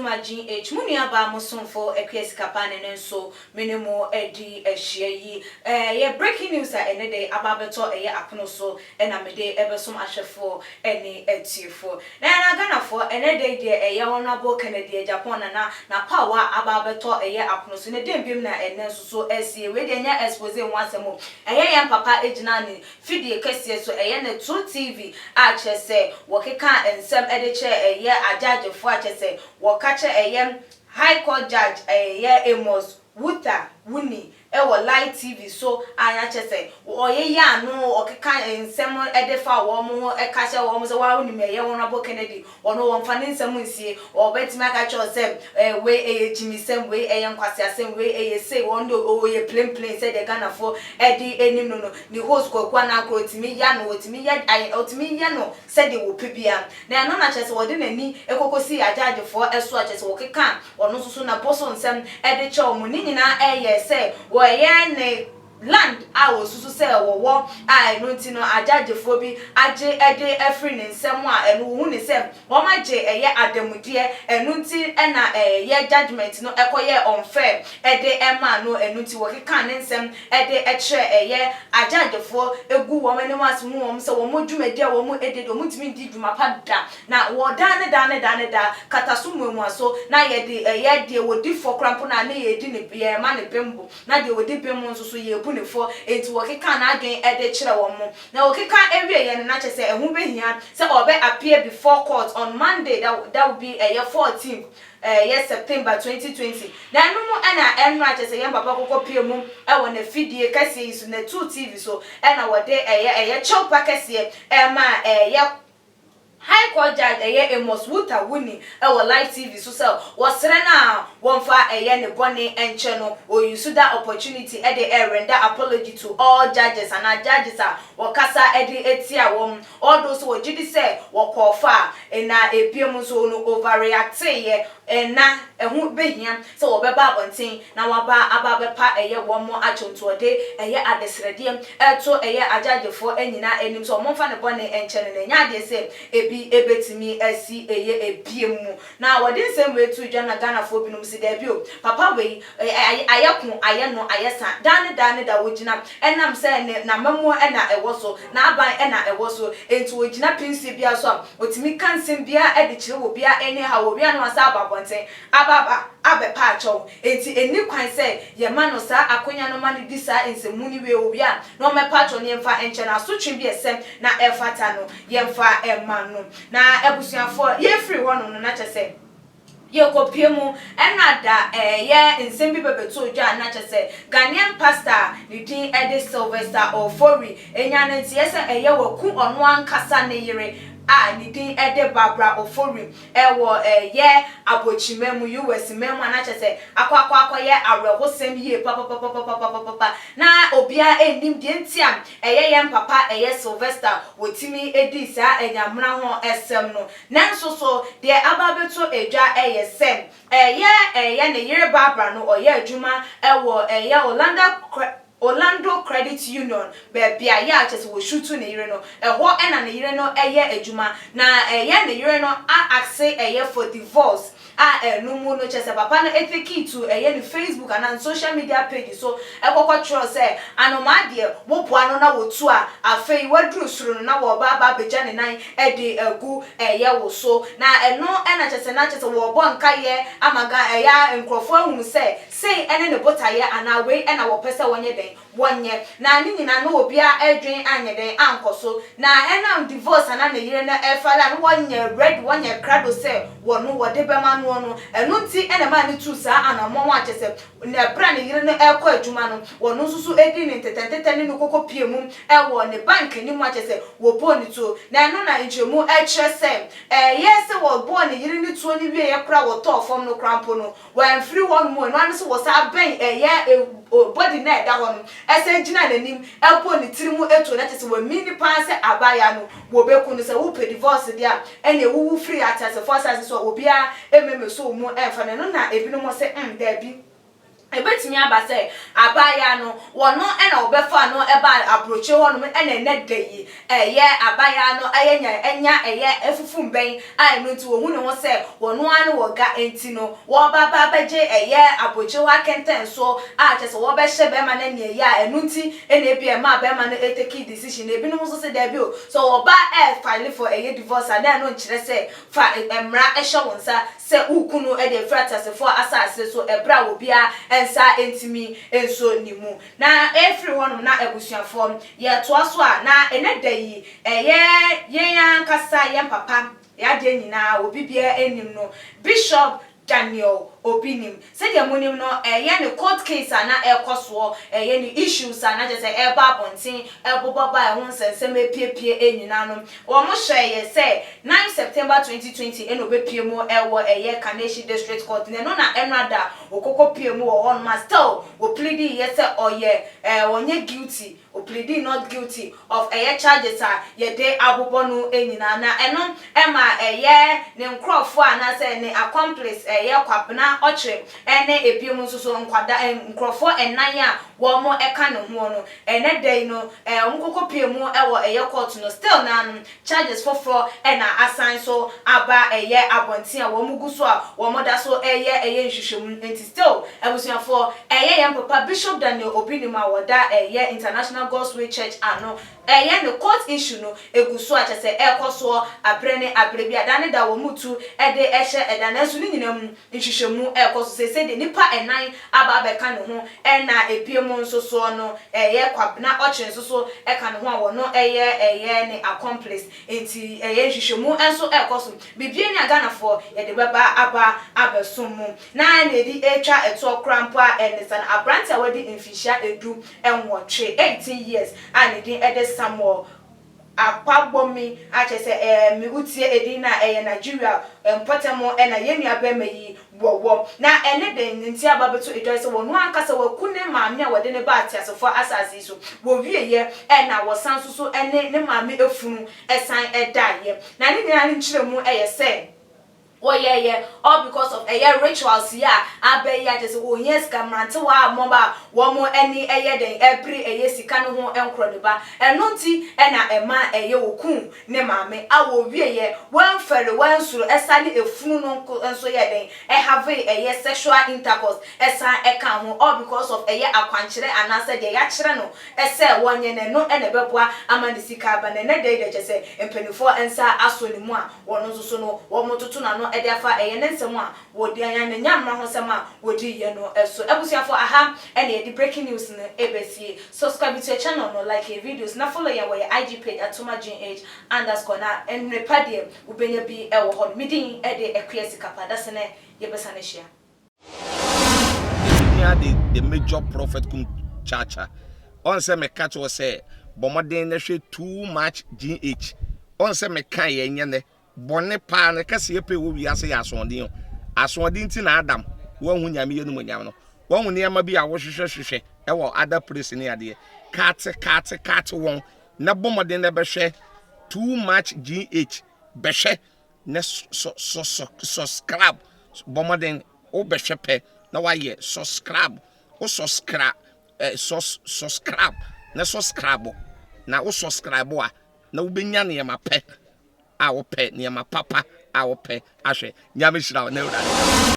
Adwuma GH, mo nua baa mo somfo Akua Sikapa ne no nso me ne mo adi ahyia yi. Ɛyɛ breaking news a ɛnɛ da yi aba abɛtɔ ɛyɛ apono so na mede ɛbɛsom ahwɛfoɔ ne atiefoɔ. Na yɛn Ghanafoɔ, ɛnɛ da yi deɛ ɛyɛ Honourable Kennedy Agyapong Nana n'apaawa aba abɛtɔ ɛyɛ apono so. Na dɛn biom na ɛnɛ nso so asie? Wei deɛ ɛnyɛ expose ho asɛm o. Ɛyɛ yɛn papa gyina ne fidie kɛseɛ so, ɛyɛ ne To TV a kyerɛ sɛ wɔkeka nsɛm de kyerɛ ɛyɛ agyagyefoɔ a kyerɛ sɛ wɔka kyerɛ ɛyɛ High Court Judge ɛyɛ Amos Wutha Wuni wɔ Live TV so a na kyerɛ sɛ ɔyeyɛ ano ɔkeka nsɛm de fa wɔn ho ka kyerɛ wɔn sɛ waa wonim ɛyɛ Honourable Kennedy, ɔno wɔmfa ne nsɛm nsie, ɔbɛtumi aka kyerɛ wo sɛ eh, wei ɛyɛ gyimisɛm, wei ɛyɛ nkwaseasɛm, wei ɛyɛ sei, ɔno deɛ ɔyɛ plain plain sɛdeɛ Ghanafoɔ de nim no no, ne host Kwaku Anankorɔ ɔtumi ya no, ɔtumi yɛ ayɛ, ɔtumi yɛ no sɛdeɛ ɔpɛ biara. Na ɛno na kyerɛ sɛ wɔde n'ani kɔkɔsii agyaagyefoɔ so a kyerɛ sɛ wɔkeka ɔno nso so n'abɔ so nsɛm de kyerɛ wɔn. Ne nyinaa yɛ sɛ wɔyɛ ne land a wɔsusu sɛ wɔwɔ a ɛno nti no agyagyefoɔ bi agye de afiri ne nsam a ɛno wɔhu no sɛ wɔagye ɛyɛ adamudeɛ, ɛno nti na ɛyɛ judgement no kɔyɛɛ unfair de maa no, ɛno nti wɔkekaa ne nsɛm de kyerɛɛ ɛyɛ agyagyefoɔ gu wɔn anim ase hu wɔn sɛ wɔn dwumadi a wɔn di deɛ wɔntumi ndi dwuma pa da, na wɔ daa ne daa ne daa ne daa kata so muamua so, na yɛde ɛyɛ deɛ wɔdi fɔ koraa mpo na ne yɛdi ne yɛma ne bembo, na deɛ wɔdi bem nso so yɛbu ne fɔ. Enti wɔkeka n'adwene de kyerɛ wɔn mo, na wɔkeka awieɛ no na kyerɛ sɛ ɛho bɛhia sɛ ɔbɛ appear before court on Monday, that will be ɛyɛ 14 ɛyɛ September 2020. Na ɛno mu ɛna ɛno a kyerɛ sɛ yɛn papa kɔkɔ pie mu ɛwɔ n'afidie kɛseɛ yi so, na 2 TV so, ɛna wɔde ɛyɛ kyɛwpa kɛseɛ ɛma ɛyɛ High Court Judge ɛyɛ Amos Wuta Wuni ɛwɔ Live TV so sɛ wɔsrɛ no a wɔmfa ɛyɛ ne bɔne nkyɛ no. Oyi so da opportunity ɛde ɛrender apology to all judges anaa judges a wɔkasa ɛde etia wɔn, although so wɔgye di sɛ wɔkɔɔ fa a na ebiem nso no overreact yɛ, ɛna ɛho behia sɛ wɔbɛba abɔnten na waba aba abɛpa ɛyɛ wɔn mo akyɛntoɔde ɛyɛ adesrɛdeɛ ɛto ɛyɛ agyagyefoɔ nyinaa anim sɛ wɔn mfa ne bɔne nkyɛ no, na ɛnyɛ adeɛ sɛ ebi ebetumi asi ɛyɛ ebiem mu. Na wɔde nsɛm wei to dwa na Ghanafoɔ binom si daabi o, papa wei ayɛ ko ayɛ no ayɛ sa daa ne daa ne da wɔgyina ɛnam sɛ ne n'amamuo ɛna ɛwɔ so, n'aban ɛna ɛwɔ so, nti wɔgyina pinsie biara so a wɔtumi ka nsɛm biara ɛde kyerɛ wɔ biara ɛne ha wɔ wia no asa aba abɔnten aba aba abɛpa akyɛw. Nti ɛni kwan sɛ yɛma no saa akonnwa no ma no di saa nsɛmmu no wie wɔ wia na ɔmɛpa akyɛw no, yɛmfa nkyɛn no asotwe bi ɛsɛm na ɛfata no yɛmfa ɛma no. Na abusuafoɔ, yɛfiri hɔnom no na kyɛ sɛ yɛkɔpie mu ɛna da ɛyɛ nsɛm bi bɛbɛto dwa na kyɛ sɛ Ghanaian pastor ne din ɛde Sylvester Ofori enya ne nteɛ sɛ ɛyɛ waku ɔno ankasa ne yere a ne din ɛde Barbara Ofori ɛwɔ ɛyɛ Abokyima mu, US man mu, a na kyɛ sɛ akɔ akɔ akɔyɛ awerɛhosɛm yie papapapapapapapa. Na obiara ɛnnim deɛ nti a ɛyɛ yɛn papa ɛyɛ Sylvester wɔtumi edi saa anyamena ho ɛsɛm no. Nanso so deɛ aba abɛto edwa ɛyɛ sɛ ɛyɛ ne yere Barbara no ɔyɛ adwuma ɛwɔ ɛyɛ Orlando Credit Union, baabi a yɛ a kyerɛ sɛ wɔshoot ne yere no, ɛhɔ ɛna ne yere no ɛyɛ adwuma. Na ɛyɛ ne yere no a ask ɛyɛ for divorce a ɛno mu no kyerɛ sɛ papa no etake to ɛyɛ ne Facebook anaa social media page so ɛkɔkɔ twerɛ sɛ anomaa deɛ woboa no na wotu a afei waduru soro no na wɔba aba abɛgya ne nan ɛde agu ɛyɛ wo so. Na ɛno ɛna kyerɛ sɛ na kyerɛ sɛ wɔbɔ nkayɛ ama ga ɛyɛ nkurɔfoɔ ahunu sɛ sei ɛne ne botaeɛ anaa wei ɛna wɔpɛ sɛ wɔnyɛ dɛn wɔnyɛ. Na ne nyinaa no obiara ɛdwen anyɛ dɛn ankɔ so. Na ɛnam divorce ana ne yere no ɛfile a no wɔnyɛ ready, wɔnyɛ krado sɛ wɔno wɔde bɛma noɔ no, ɛno nti ɛna maa ne tu saa anammɔn a kyerɛ sɛ na ɛberɛ a ne yere no ɛkɔ adwuma no, wɔno nso so edi ne ntɛtɛntɛtɛ ne no kɔkɔ pie mu ɛwɔ ne bank anim a kyerɛ sɛ wɔbɔɔ ne tuo. Na ɛno na nkyerɛmu ɛkyerɛ sɛ ɛyɛ sɛ wɔbɔɔ ne yere ne tuo no wieɛ koraa, wɔtɔɔ fam no koraa mpo no wɔamfiri hɔ nom. Ɛno ano sɛ wɔsaa bɛn ɛyɛ body na ɛda hɔ no, ɛsɛ gyina n'anim ɛbɔ ne tiri mu etuo, na kyerɛ sɛ wɔmi nipa sɛ abaayewa no wɔbɛku no. Sɛ wopɛ divorce deɛ a, ɛna ewuwu firi ateasefoɔ asase so a obiara ememe so mu ɛnfa no. Ɛno na ebinom sɛ daabi. Ebetumi aba sɛ abaayewa no, wɔno na wɔbɛfaa no baa aburokyire hɔnom na ɛnnɛ da yi ɛyɛ abaayewa no ayɛ nya anya ɛyɛ afufumbɛn a ɛno nti wɔhu ne ho sɛ wɔno ara ne wɔ ga nti no wɔreba aba abɛgye ɛyɛ aburokyire hɔ akɛntɛnsoɔ a kyerɛ sɛ wɔrebɛhyɛ bɛrima no aniɛyaa a ɛno nti na ebia ɛmaa bɛrima no tekii decision no. Ebinom nso se daabi o, sɛ ɔba ɛrefile for ɛyɛ divorce a na ɛno nkyerɛ sɛ fa mmara hyɛ wo nsa sɛ woreku no de afiri ateasefoɔ asase so ɛberɛ a obiara nsa ntumi nso ne mu. Na ɛfiri hɔnom na abusuafoɔ, yɛtoa so a, na ɛnnɛ da yi ɛyɛ yɛn ankasa yɛn papa, yɛn adeɛ nyinaa, obi biara nnim no, Bishop Daniel Obinim. Sɛdeɛ monim no, ɛyɛ ne court case a na ɛrekɔ soɔ, ɛyɛ ne issues a na kyerɛ sɛ ɛreba abɔnten, ɛrebobɔ ba a ɛho nsɛnsɛm repiepie nyinaa no, wɔhyɛeɛ sɛ 9 September 2020 na ɔbɛpue mu wɔ ɛyɛ Kaneshie District Court, na ɛno na ɛnora da ɔkɔkɔ pue mu wɔ hɔnom a still wɔpleadiiɛ sɛ ɔyɛ ɛɛ ɔnyɛ guilty. O pleading not guilty of ɛyɛ charges a yɛde abobɔ no nyinaa na ɛno ma ɛyɛ ne nkorɔfoɔ anaasɛ ne accomplice ɛyɛ Kwabena Ɔkyere ɛne ebinom nso so nkwadaa nkorɔfoɔ nnan a wɔn ɛka ne hoɔ no ɛnɛ da yi no wɔn kɔkɔ pue mu wɔ ɛyɛ court no still naa no Charges foforɔ na asan nso aba ɛyɛ abɔnten a wɔn gu so a wɔn da so ɛyɛ ɛyɛ nhwehwɛmu nti still abusuafoɔ ɛyɛ yɛn papa Bishop Daniel Obinim a wɔda ɛyɛ International God's Way Church ano ɛyɛ ne court issue no ɛgu so a kyɛsɛ ɛrekɔ soɔ aberɛ ne aberɛ bi a da ne da wɔn tu ɛde ɛhyɛ ɛda nanso ne nyinaa mu Nhwehwɛmu rekɔ so seesei deɛ nnipa nnan aba abɛka ne ho ɛna ebinom nso soɔ no ɛyɛ Kwabena Ɔkyere nso so ka ne ho a wɔno ɛyɛ ɛyɛ ne accomplice nti ɛyɛ nhwehwɛmu nso rekɔ so. Biribiara ni a Ghanafoɔ yɛde bɛba aba abɛsom mo na nea ɛdi ɛretwa ɛtoɔ koraa mpo a ɛne sɛ no aberanteɛ a wadi mfinhyia 18, 18 years, a ne din de Samuel Akpabome a kyerɛ sɛ ɛɛ me wotie edin no a ɛyɛ Nigeria mpɔtam na yɛn nua barima yi wɔ wɔ. Na ɛne dɛn ne nti aba abɛto edwa sɛ wɔno ankasa waku ne maame a wɔde no baa ateasefoɔ asase yi so. Wɔwieɛ ɛna wɔsan nso so ne ne maame afunu san daeɛ. Na ne nyinaa ne nkyerɛmu yɛ sɛ. Wɔyɛɛyɛ all because of ɛyɛ rituals yi a aba yi a kyerɛ sɛ wɔhia sika, mmerantewa a wɔn a wɔn ani yɛ dɛn ɛbere ɛyɛ sika no ho nkorɔ ne ba. Ɛno nti na ɛma ɛyɛ wɔkuu ne maame a wɔwieɛ wɔamfɛre wɔansuro ɛsane efunu no nko nso yɛɛ dɛn ɛhavee ɛyɛ sexual intercourse ɛsan ɛkaa ho all because of ɛyɛ akwankyerɛ anaasɛ deɛ yɛakyerɛ no sɛ wɔnyɛ no ɛno na ɛbɛboa ama ne sika aba na ɛnɛ da yi deɛ kyerɛ sɛ mpaninfoɔ nsa asɔ ne mu a Wɔn nso so no, wɔtoto n'ano de afa ɛyɛ ne nsɛm a wɔdi anaa ne nyamena ho nsɛm a wɔdiiɛ no so. Abusuafoɔ, aha na yɛde breaking news no bɛsie. Subscribe to yɛ channel no, like yɛ videos na follow yɛn wɔ yɛ IG page at tomagh underscore na mmerɛ pa deɛ wobɛnya bi wɔ hɔ no. Me din de Akua Sikapa. Dasene yɛbɛsane ahyia. Ehia de the major prophet kum chacha. Ɔn sɛ meka kyerɛ sɛ bɔ mmɔden na hwɛ too much GH. Ɔn sɛ meka yɛ nyɛ nɛ. Bɔne paa no kɛseɛ pɛ wɔ wiase yɛ asoɔden o. Asoɔden nti na Adam wanhu Nyame yɛ animuonyam no. Wahu nneɛma bi a wohwehwɛ hwehwɛ ɛwɔ other place ne adeɛ. Kate kate kate wɔn na bɔ mmɔden na bɛhwɛ too much GH. Bɛhwɛ na sɔ sɔ sɔ subscribe bɔ mmɔden wobɛhwɛ pɛ na wayɛ subscribe wo subscribe eh, sus subscribe na subscribe na wo subscribe a na wobɛnya nneɛma pɛ a wopɛ nneɛma papa a wopɛ ahwɛ. Nyame hyira wo na awurade.